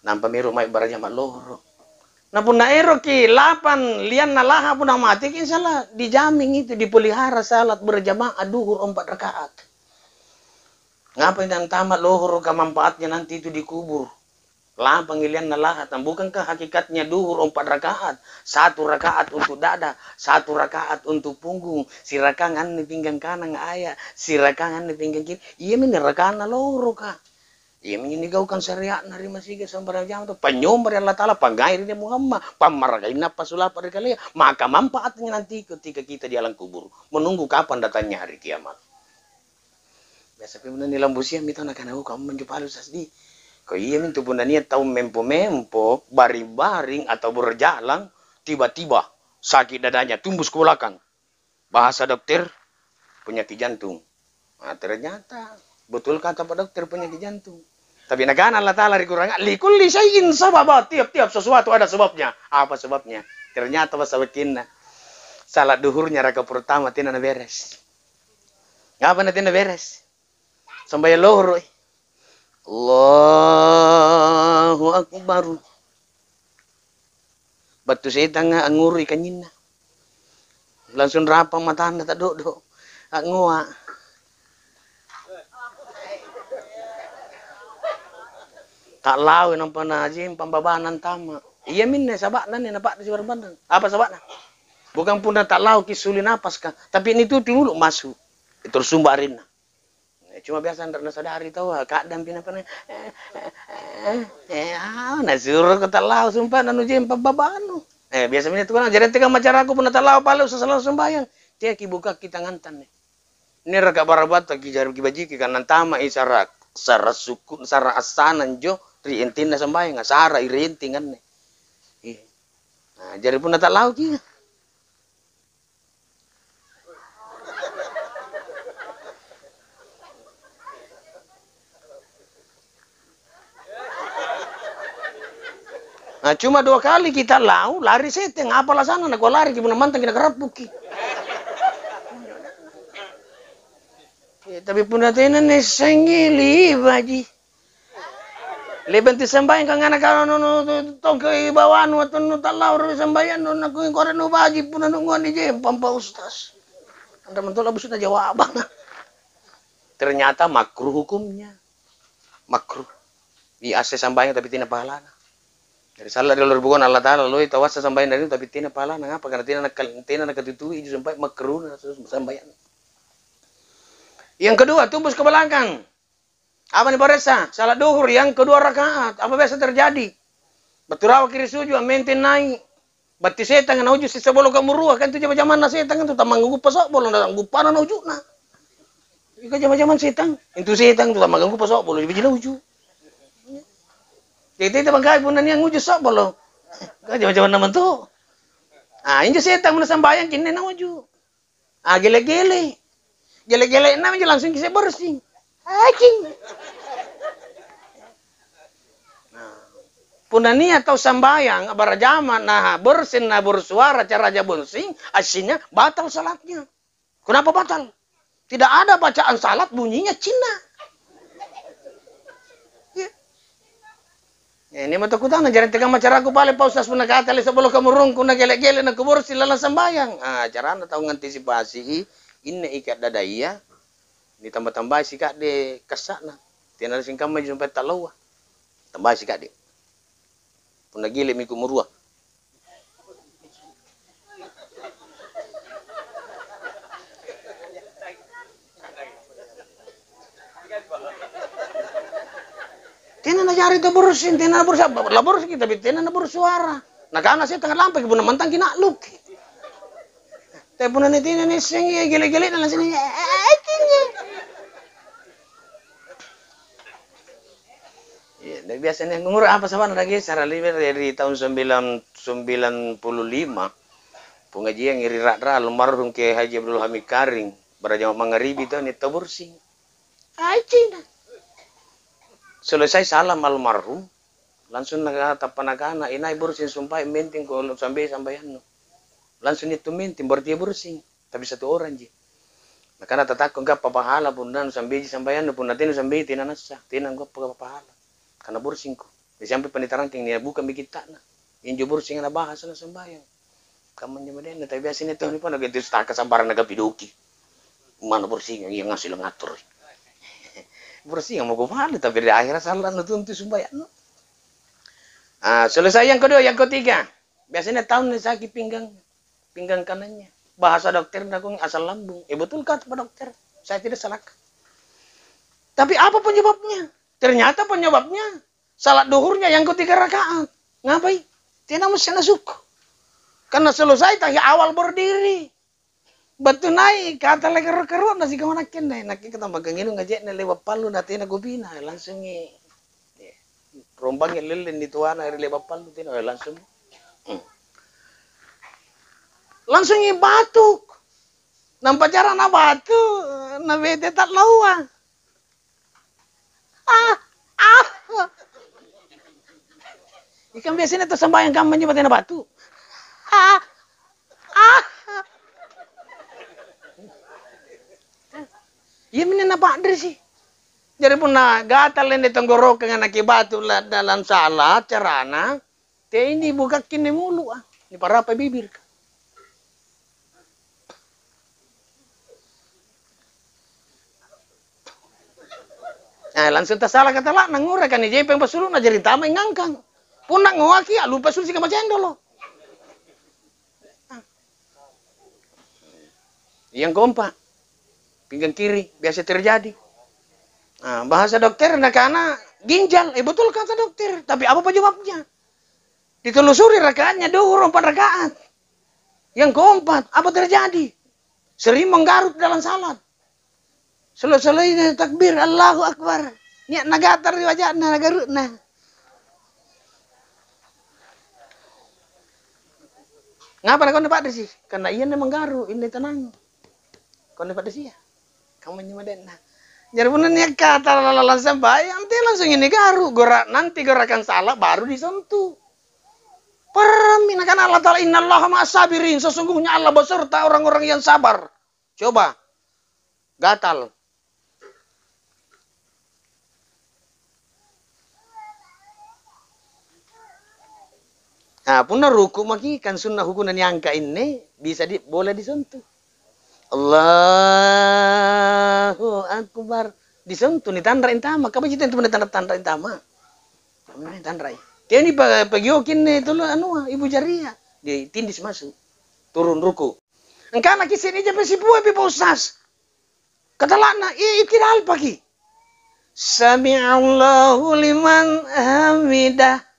Nampa mero' mae barajama' lohoro'. Na punna eroki lapang lianna laha' punna mateki, insya Allah dijamin itu, dipelihara salat berjamaah duhur empat rakaat. Ngapai nantama' lohoroka manfaatnya nanti itu dikubur? Lapangi lianna lahatang, bukankah hakikatnya duhur empat rakaat? Satu rakaat untuk dada, satu rakaat untuk punggung, sirakang anne pinggang kanang aya', sirakang anne pinggang kiri. Iami anne rakanna lohoroka. Iami anne nigaukang syariatna ri masigi sambarang jama to. Panynyomba ri Allata'ala, pangngai ri Nabi Muhammad, pammarakainna appasulapa' ri kalea. Maka manfaatnya nanti ketika kita di alam kubur, menunggu kapan datangnya hari kiamat. Biasa pi punna nilambusiammi tau nakana, "Oh, kammanjo palu sasdi." Ka iamintu punna nia' tau mempo-mempo, baring-baring, atau berjalan, tiba-tiba sakit dadanya, tumbus ke belakang. Bahasa dokter, penyakit jantung. Nah, ternyata betul kata Pak Dokter, penyakit jantung. Tapi nakana Allata'ala ri Qur'an, "Likulli syai'in sababa," tiap-tiap sesuatu ada sebabnya. Apa sebabnya? Ternyata passabakenna salat duhurnya raka pertama tena naberes. Ngapa na tena beres? Sambayang lohoro'i. Allahu Akbar. Battu setanga angngurui kanynyinna. Langsung rapang matanna, ta'do'do'. Angngoa. Ta'laui nampa najempang babana antama'. Iaminne saba'na anne napa'risi' barang-barang. Apa saba'na? Bukan punna ta'lauki suli napaska, tapi nitutu dulu masu'. Itu sumba arinna. Eh, cuma biasa anre nasadari taua, ka'dampi napana, eh, eh, eh, eh, ah, nasuroko ta'lau sumpa'na nujempang babanu. Eh, biasa minne tu kana, jari antekamma caraku punna ta'lau pale usassalang sambayang. Teaki bukakki tangantanne. Nera kabara' battaki jari kibajiki kana antama'i sara', sara' sukku', sara' assana anjo ri entenna sambayanga, sara'i ri enteng anne. Eh. Nah, jari punna ta'lauki. Nah, cuma dua kali kita lau, lari seteng, apa alasanna? Nakua lariki, punna mantangki nakarappukki. Eh, Tapi punna tena naissengi, libaji. Le'ba' tu sambayang kangana kau nu, nu, nu, tongko i bawanu atau nu tallau ri sambayang nu, nakkuing kore nu baji punna nu nguanni jempang, Pak Ustaz. Anre mentolo busukna jawabang. Ternyata makruh hukumnya. Makruh. Di ase sambayang tapi tena pahalana. Jadi sala ri lalori bukana Allah Ta'ala, loi tawasa sambayang dari tapi tena pahalana. Ngapa? Karena tena nakal-, tena nakatutui iju sampai makruhna sambayang. Yang kedua, tubus ke belakang. Apa niparessa? Salat duhur yang kedua rakaat. Apa biasa terjadi? Battu rawaki ri suju, ammenteng nai'. Batti setanga nauju sisebolo kamurua, kan tu jama-jamanna setang kan tu tammangguppa so'bolo, na anggupana nauju'na. Ika jama-jaman setang, intu setang tu tammangguppa so'bolo, jibaji nauju. Jadi tete bangkai punna nia' nguju so'bolo. Ika jama-jamanna mantu. Ah, injo setang punna sambayang kinne nauju. Ah, gele-gele. Gele-gele'na minjo langsung kise bersing. Acing. Nah, punna nia' tau sambayang, a'bara' jama, na bersing, na bersuara caraja bersing, assinna batal salatnya. Kenapa batal? Tidak ada bacaan salat bunyinya cina. Iya. Eh, ini mata kutana, jarang tegang macaraku pale, Pak Ustaz, punna kata le sebelum kamu rungku, na gele-gele, na kuborsi lalang sambayang. Ah, carana tau ngantisipasi i, inne ika dadaya, nitamba-tambai sikadde kassa'na. Tena singkamma ji sampai talawa. Tambai sikadde. Punna gile miku murua. Tena najari tau borsing, tena naborsing, la borsingki tapi tena naboru suara. Nakana setang lampaki punna mantangki na'lukki. Tapi punna nitena nissengi gele-gele'na langsung, Iya, biasanya umur apa sabana lagi? Saraliber dari tahun sembilan, sembilan puluh lima. Pengajian ri Ra'ra almarhum Kiai Haji Abdul Hamid Karing. Barajama mangaribi tau ni tau borsing. Ai cina. Selesai salam almarhum, langsung naka-, tappa nakana, "Inai borsing sumpai menteng ko sambai sambayannu." Langsung itu menteng, berarti ia borsing. Tapi satu orang ji. Nakana, "Tatakko engka pahala punna nu sambeji sambayannu, punna tena sambeji tena nassa, tena ngappa pahala. Karena borsingko." Jadi sampai panitaranting nia bukang mi kitta'na. Injo borsing na bahasa na sambayang. Kamma injo madenna, tapi biasa nia tau ni pona gitu staka sambarang na gapidoki. Mana borsing yang ngasih ngatur. Borsing mau pahala, tapi di akhirnya salah nu tuntu sambayang. Ah, selesai yang kedua, yang ketiga. Biasanya tahun ni sakit pinggang, pinggang kanannya. Bahasa dokternya kong asam lambung. Eh, betul kata Pak Dokter. Saya tidak salahkan. Tapi apa penyebabnya? Ternyata penyebabnya salat duhurnya yang ketiga rakaat. Ngapai? Tena mesti na sukku. Karena selesai tahi awal berdiri. Battu nai' kata le karu-karuanna sikamma nakke nai', nakke katambakang inung ngaje'na lewa pallu na tena kupina, langsungi rombangi lelleng ni toana ri lewa pallu tena, langsung, hmm. Langsungi batuk. Nampa jarang na batu, na bete ta'laua. Ah, ah. Ikang biasanya tu sambayang kamma injo batena batu. Ah, ah. Iya minne na pa'risi. Jari punna gatal lenne tenggorokanga naki batu la dalam salah carana, te ini bukakki ni mulu ah, ni parapa bibirka. Eh, langsung tasala katala'na ngura kan jempeng pasulu'na jari tamai ngangkang. Punna ngoaki a'lupa sulu sikamma cendolo. Yang keempat, pinggang kiri biasa terjadi. Nah, bahasa dokter nakana ginjal, eh betul kata dokter, tapi apa penyebabnya? Ditelusuri rakaatnya duhur empat rakaat. Yang keempat, apa terjadi? Sering menggaruk dalam salat. Selo-seloina takbir, Allahu Akbar. Nia' nagatar ri waja'na, nagaru'na. Ngapa nakonne pa'risi? Karena ianne menggaru, inne tenang. Konne pa'risia. Kamma injo madenna. Jari punna nia' kata lalang sambayang, te langsung ini garu, gora-, nanti gerakan salah baru disentuh. Parrammi nakana Allah Ta'ala, "Innallaha ma'as sabirin," sesungguhnya Allah beserta orang-orang yang sabar. Coba, gatal. Nah, punna ruku' maki, kan sunna' hukunna niangka' inne, bisa di, boleh disentuh. Allahu Akbar. Disentuh, nitanra' intama. Kabaji tentu nitanra'-tanra' intama. Nitanra'i. Tiani pa-, pagiokinne tolo anua, ibu jaria. Ditindis masuk. Turun ruku'. Angkana kisse nija pe sipue pi Pak Ustaz. Katala'na, i-, ikiralpaki. Sami'allahu liman hamidah.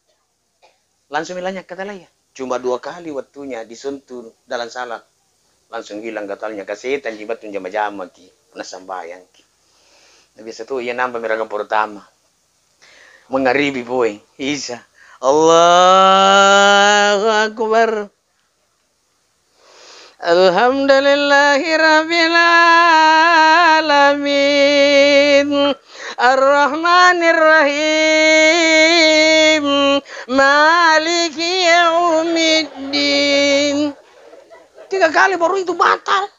Langsung milanya katalaya. Cuma dua kali waktunya disentuh dalam salat. Langsung hilang gatalnya, kasetanji battu jama-jamaki, nasambayangki. Na biasa tu iya nampa mi rakaang pertama. Mangngaribi poi, Isa. Allahu Akbar. Alhamdulillahirabbil alamin. Arrahmanirrahim. Maliki yaumiddin. Tiga kali baru itu batal.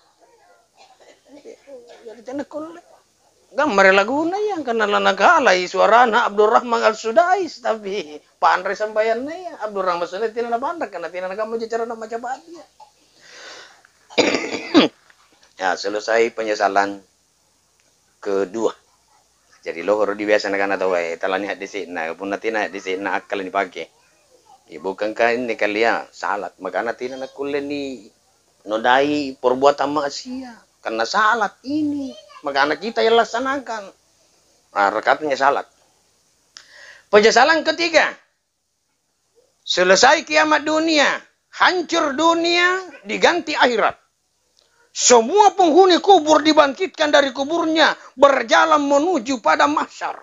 Jadi tena kulle. Gammara laguna iya, angkana lanakalai suarana Abdurrahman Al-Sudais, tapi panre sambayanna iya, Abdurrahman Sudais tena napanra, karena tena nakamma carana maca Fatihah. Ya, selesai penyesalan kedua. Jadi, lohoro' di biasa nakana tau, "Eh, tala nia' dese'na, punna tena dese'na akkala nipake." Ya, bukan ka inni kalia salat, makana tena nakkulle ni nodai perbuatan maksiat, karena salat ini, makana kita yang laksanakan. Nah, rakaatnya salat. Penyesalan ketiga, selesai kiamat dunia, hancur dunia, diganti akhirat. Semua penghuni kubur dibangkitkan dari kuburnya, berjalan menuju padang mahsyar.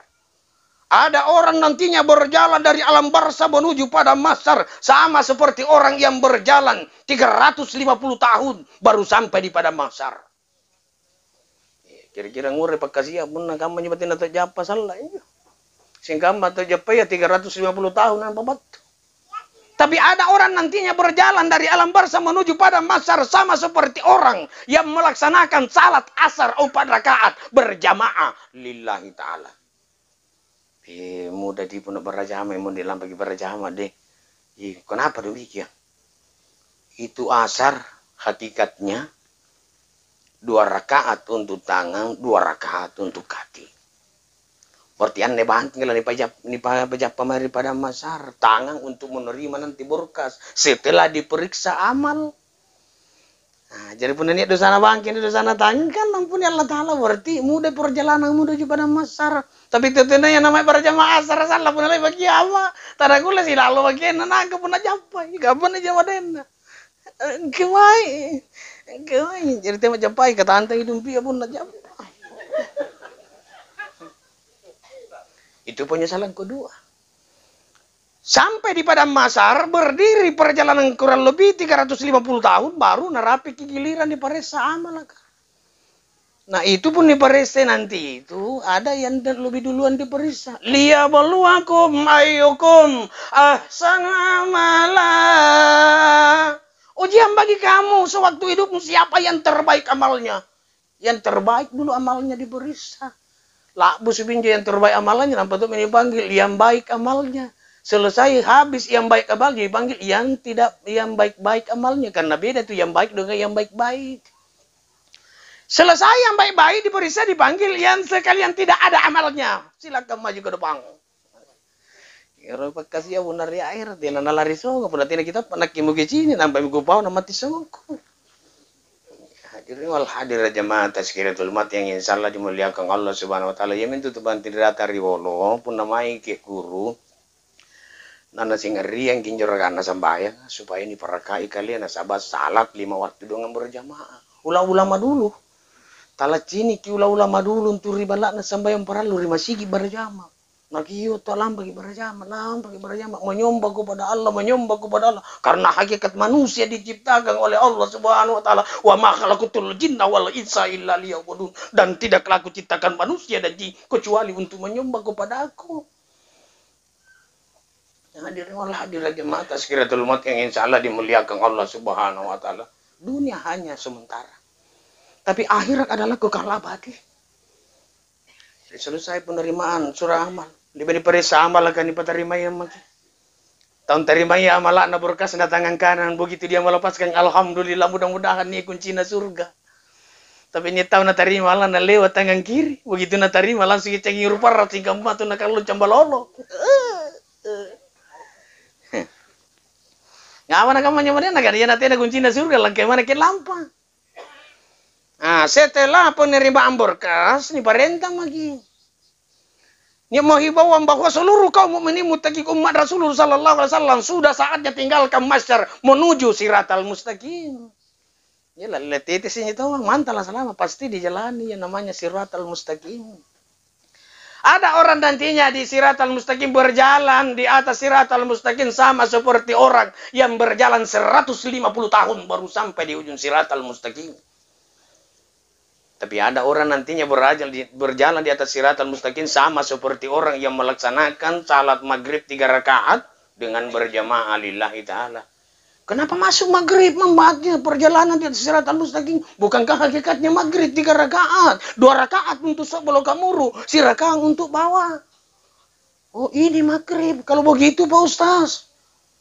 Ada orang nantinya berjalan dari alam barzah menuju padang mahsyar, sama seperti orang yang berjalan tiga ratus lima puluh tahun baru sampai di padang mahsyar. Kira-kira ngura pakkasia punna kamma injo batena tau jappa salla injo. Singkamma tau jappaya tiga ratus lima puluh tahun nampa battu. Tapi ada orang nantinya berjalan dari alam barzah menuju padang mahsyar sama seperti orang yang melaksanakan salat asar empat rakaat berjamaah lillahi ta'ala. Eh, muda di punna berjamaah, mau dilampaki berjamaah deh. Ih, kenapa demikian? Itu asar hakikatnya dua rakaat untuk tangan, dua rakaat untuk kaki. Berarti anne bangkela nipajap-, nipajappa mae ri padang mahsyar, tangan untuk menerima nanti berkas setelah diperiksa amal. Nah, jari punna nia' dosana bangkeng, nia' dosana tangang, kan ampuni Allata'ala, berarti muda perjalanan menuju padang mahsyar. Tapi tetenaya namanya berjamaah asar salla punna le'baki apa? Tanakulle silalo bagianna naga punna jappai. Kapanna jamadenna? Engke mai. Engke mai. Jari tema jappai, katantangi dumpia punna jappa. Itu penyesalan kedua. Sampai di padang mahsyar, berdiri perjalanan kurang lebih tiga ratus lima puluh tahun, baru narapiki giliran diparessa amalaka. Nah, itu pun diparessa nanti itu, ada yang lebih duluan diperiksa. "Liyabluwakum ayyukum ahsanu amala." Ujian bagi kamu sewaktu hidupmu, siapa yang terbaik amalnya. Yang terbaik dulu amalnya diperiksa. La'busu' minjo yang terbaik amalnya, nampa to'mi nipanggil yang baik amalnya. Selesai habis yang baik amalnya, dipanggil yang tidak, yang baik-baik amalnya. Karena beda tuh yang baik dengan yang baik-baik. Selesai yang baik-baik diperiksa, dipanggil yang sekalian tidak ada amalnya. Silakan maju ke depan. Ero pakkasia punna ri akhera, tena nalari songo, punna tena kitappa nakke muki cini', nampa mi kupau na mati songokku. Hadirin wal hadirat jamaah tazkiratul maut yang insya Allah dimuliakan Allah Subhanahu wa Ta'ala. Iamintu tu banting rata riolo, punna maiki guru, na nasingarriangki injo rakanna sambayang, supaya niparakai kalia, nasaba' salat lima waktu doang berjamaah. Ula-ulama dulu, talacciniki ula-ulama dulu untu' ri balla'na sambayang parallu ri masigi' berjamaah. Nakio' tau lampaki barajama, lampaki barajama, manyomba kepada Allah, manyomba kepada Allah. Karena hakikat manusia diciptakan oleh Allah Subhanahu wa Ta'ala, "Wa ma khalaqtul jinna wal insa illa liya'budun." Dan tidaklah Aku ciptakan manusia dan jin kecuali untuk menyembah kepada Aku. Hadirin wal hadirat jemaah tazkiratul maut yang insya Allah dimuliakan Allah Subhanahu wa Ta'ala. Dunia hanya sementara. Tapi akhirat adalah kekal abadi. Selesai penerimaan surah amal. Lebih diperiksa amal akan dipatarimai maki. Tau tarimai amala'na borkasna tangang kanang, begitu dia melepaskan, "Alhamdulillah, mudah-mudahan nia' kuncina surga." Tapi nia' tau natarima amala'na lewat tangang kiri, begitu natarima langsung icangnguru parra singkamma tu nakallong cambalolo. Ngapa nakamma nyamanna? Nakana, "Iya natena kuncina surga, langkai manaki lampa." Ah, setelah penerimaan berkas, niparenta maki. Nia'mo himbauan bahwa seluruh kaum mukminin muttaqin umma' Rasulullah sallallahu alaihi wasallam sudah saatnya tinggalkan mahsyar menuju siratal mustaqim. Ya, la-, letete sini tahu, mantala salama, pasti dijalani yang namanya siratal mustaqim. Ada orang nantinya di siratal mustaqim, berjalan di atas siratal mustaqim sama seperti orang yang berjalan seratus lima puluh tahun baru sampai di ujung siratal mustaqim. Tapi ada orang nantinya berajal di, berjalan di atas siratal mustaqim sama seperti orang yang melaksanakan salat maghrib tiga rakaat dengan berjamaah lillahi ta'ala. Kenapa masuk maghrib membaca perjalanan di atas siratal mustaqim? Bukankah hakikatnya maghrib tiga rakaat? Dua rakaat untuk sebelum kamuru, sirakaat untuk bawah. Oh, ini maghrib. Kalau begitu, Pak Ustaz,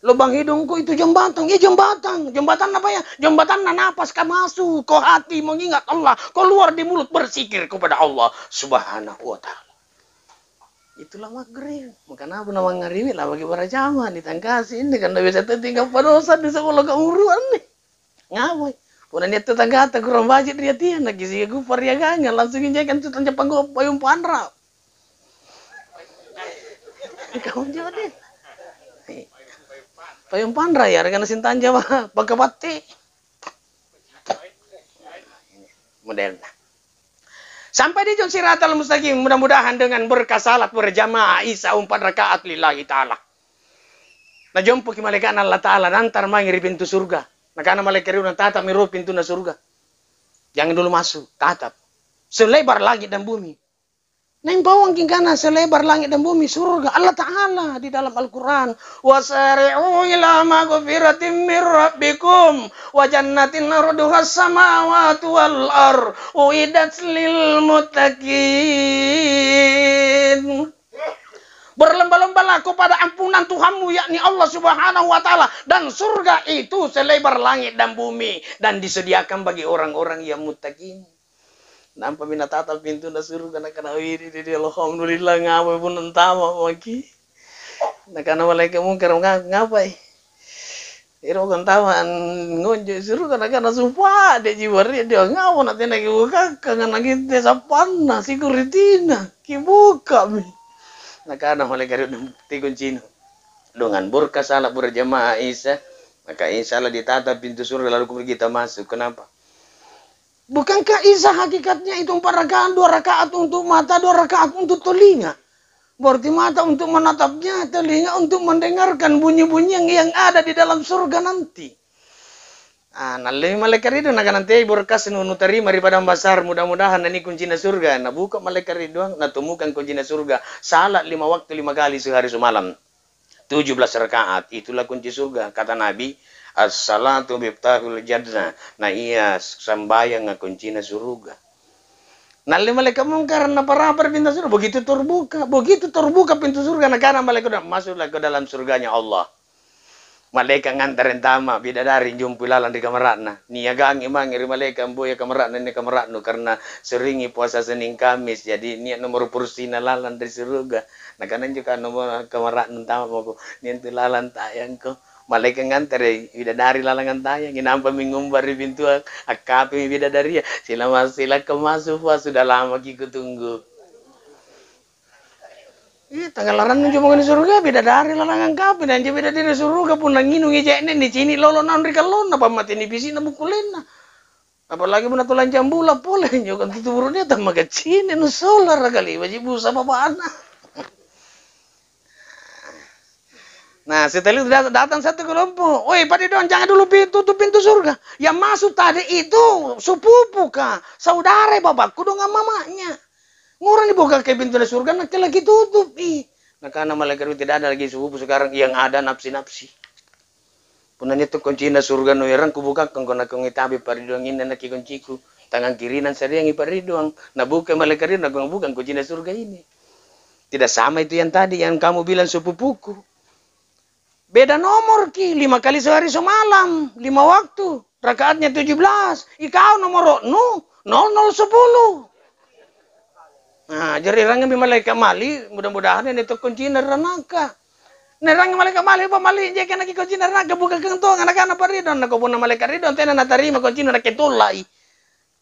lubang hidungku itu jembatan. Iya, jembatan. Jembatan apa ya? Jembatanna napas ka masuk, kau hati mengingat Allah, kau luar di mulut berzikir kepada Allah Subhanahu wa Ta'ala. Itulah maghrib. Makana punna mangngaribi, labaki barajama, nitangkasi inni, karena biasa tau tinggal padosa di sekolah kauruan nih. Ngapai? Punna nia' tetanggata kurang baji' ri atia, nakisiki kupariagangang, langsung injaika antu tanjapang payung panra'. Kau jawab deh. Payung panra' ya, rekanna sintanja pangkapatti. Modelna. Sampai di ujung siratal mustaqim, mudah-mudahan dengan berkah salat berjamaah Isya umpat rakaat lillahi ta'ala. Najompoki malaeka'na Allata'ala, nantara' mange ri pintu surga. Nakana malaeka' ri, "Tata'mi ro pintunna surga. Jangan dulu masuk, tatap. Selebar langit dan bumi." Naimbauangki kana selebar langit dan bumi surga. Allata'ala di dalam Al-Quran, "Wasari'u ila maghfiratin min rabbikum wa jannatin arduhas samawati wal ar uiddat lil muttaqin." Berlomba-lombalah kepada ampunan Tuhanmu, yakni Allah Subhanahu wa Ta'ala, dan surga itu selebar langit dan bumi, dan disediakan bagi orang-orang yang muttaqin. Nampami natata pintunna suruga, nakana, "Widih, dih, dih, alhamdulillah, ngapai punna antama maki?" Nakana malaeka' mungkara, "Nga-, ngapai?" "Ero' antama ngonjo suruga," nakana, "Sumpade'ji warri dia, ngapa natena kibukakkang, nakitte sappanna, security-na, kibukami." Nakana malaeka' ri, "Tikuncino. Dengan borka sala berjamaah Isya, maka insya Allah ditata pintu surga lalu kita masuk." Kenapa? Bukankah Isya hakikatnya itu empat rakaat, dua rakaat untuk mata, dua rakaat untuk telinga? Berarti mata untuk menatapnya, telinga untuk mendengarkan bunyi-bunyi yang, yang ada di dalam surga nanti. Ah, nallemi malaeka' ridong, nakana, "Tei borkas nu nutarima ri Padang Basar, mudah-mudahan nani kuncina surga." Nabuka malaeka' ridong, natumukang kuncina surga. Sala lima waktu, lima kali sehari semalam. Tujuh belas rakaat, itulah kunci surga. Kata Nabi, "As-salatu miftahul jannah." Na ia sambayanga kuncina suruga. Nalle malaeka' mungkar naparapa ri pintu surga. Begitu terbuka, begitu terbuka pintu surga, nakana malaeka', "Masuklah ke dalam surganya Allah." Malaeka' ngantara antama, bidadari jumpui lalang ri kamara'na. Niagangi mange ri malaeka' amboya kamara'na anne kamara'nu, karena seringi puasa Senin Kamis, jadi nia' nomoro porsina lalang ri suruga. Nakana injo ka nomoro kamara'nu antama mako, nia' antu lalang tayangko. Malaeka' ngantarai bidadari lalang antayang, nampami ngumba ri pintua, akkapimi bidadaria, "Silama-, silakka masuk, Pak, sudah lamaki kutunggu." Ih, tangnga larannu injo mange ri suruga, bidadari lalang angkapi, na injo bidadari ri suruga punna nginungi je'ne', nicini' lolo naung ri kallonna, pammate nipisi'na bukkullenna. Apalagi punna tulang jambula pole, injo kan tutu burunea tammagaccini', nusolara kaliwaji busa babana. Nah, setelah itu dat-, datang satu kelompok, "Woi, pada dong, jangan dulu pi-, tutup pintu surga. Yang masuk tadi itu supupuka, saudara bapakku dengan mamanya." Ngura nibuka ke pintu surga, nakke lagi tutup i. Nakana malaeka' ri, "Tidak ada lagi subuh sekarang, yang ada nafsi-nafsi. Punna nia' tu kuncina surga nuerang, kubukakkangko, nakongitabi pariduang inne naki kunciku. Tangang kirina sariangi pariduang." Nabuka malaeka' ri, nakong, "Bukan kuncina surga ini. Tidak sama itu yang tadi, yang kamu bilang supupuku." Beda nomorki, lima kali sehari semalam, lima waktu, rakaatnya tujuh belas. Ikau nomoro'nu nol nol sepuluh. Nah, jari erangammi malaeka' mali', mudah-mudahan nia' to koncina ri ranaka. Naerangi malaeka' mali', "Apa mali', injo kanaki koncina ri ranaka, bukakang tong anakana pa Ridon." Nakua punna malaeka' Ridon tena natarima koncina, nakke tollai.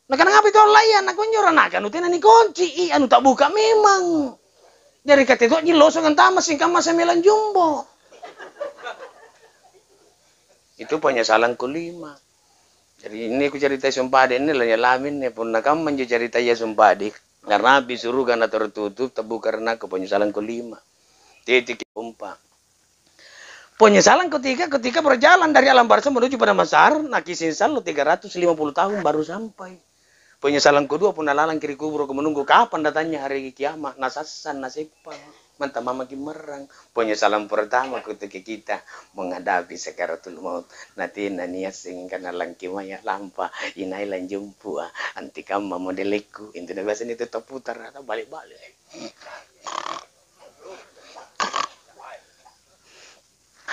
Nakana, "Ngapai tollai, anakku, injo ranaka anu tena nikonci i, anu ta'buka memang. Jari kate to'ji losong antama' singkamma sambilang jumbo." Itu penyesalan kelima. Jari, inni kucaritai sumpadi inni, lanyalami inni, punna kamma injo caritaya sumpadi, narapi suruga na tertutup, ta'buka ranaka, penyesalan kelima. Titiki umpa. Penyesalan ketiga, ketika berjalan dari Alam Barzakh menuju Padang Mahsyar, nakising sallo tiga ratus lima puluh tahun baru sampai. Penyesalan kedua, punna lalangki ri kuburuka menunggu kapan datangnya hari kiamat, nasassang, naseppang, mantang mamaki marrang. Penyesalan pertama, ketika kita menghadapi sakaratul maut, natena niassengi kana langki maya lampa, inai lanjumpua, antikamma modelekku, intu na biasa nitu taputara, tabale-bale.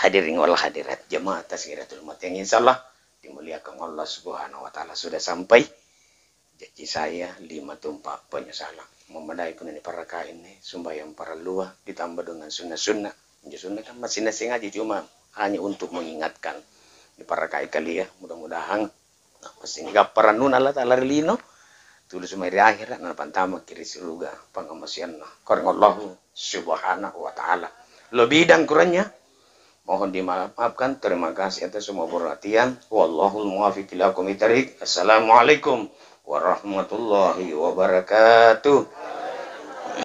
Hadirin wal hadirat, jamaah tazkiratul maut yang insyaallah dimuliakan Allah Subhanahu wa Ta'ala, sudah sampai janji saya lima tumpa penyesalan. Memadai punna niparakai inni, sumbayang parallua ditambah dengan sunna-sunna. Injo sunna kan masing-masing aja, cuma hanya untuk mengingatkan. Niparakai kalia, mudah-mudahan Singgappara annunna Allata'ala ri lino, tulusu' mae ri ahera', na Napantamaki ri suruga pangngammasianNa. Karaeng Allahu Subhanahu wa Ta'ala. Lebih dan kurangnya, mohon dimaafkan. Terima kasih atas semua perhatian. Wallahul muwaffiq ila aqwamit thariq. Assalamualaikum warahmatullahi wabarakatuh.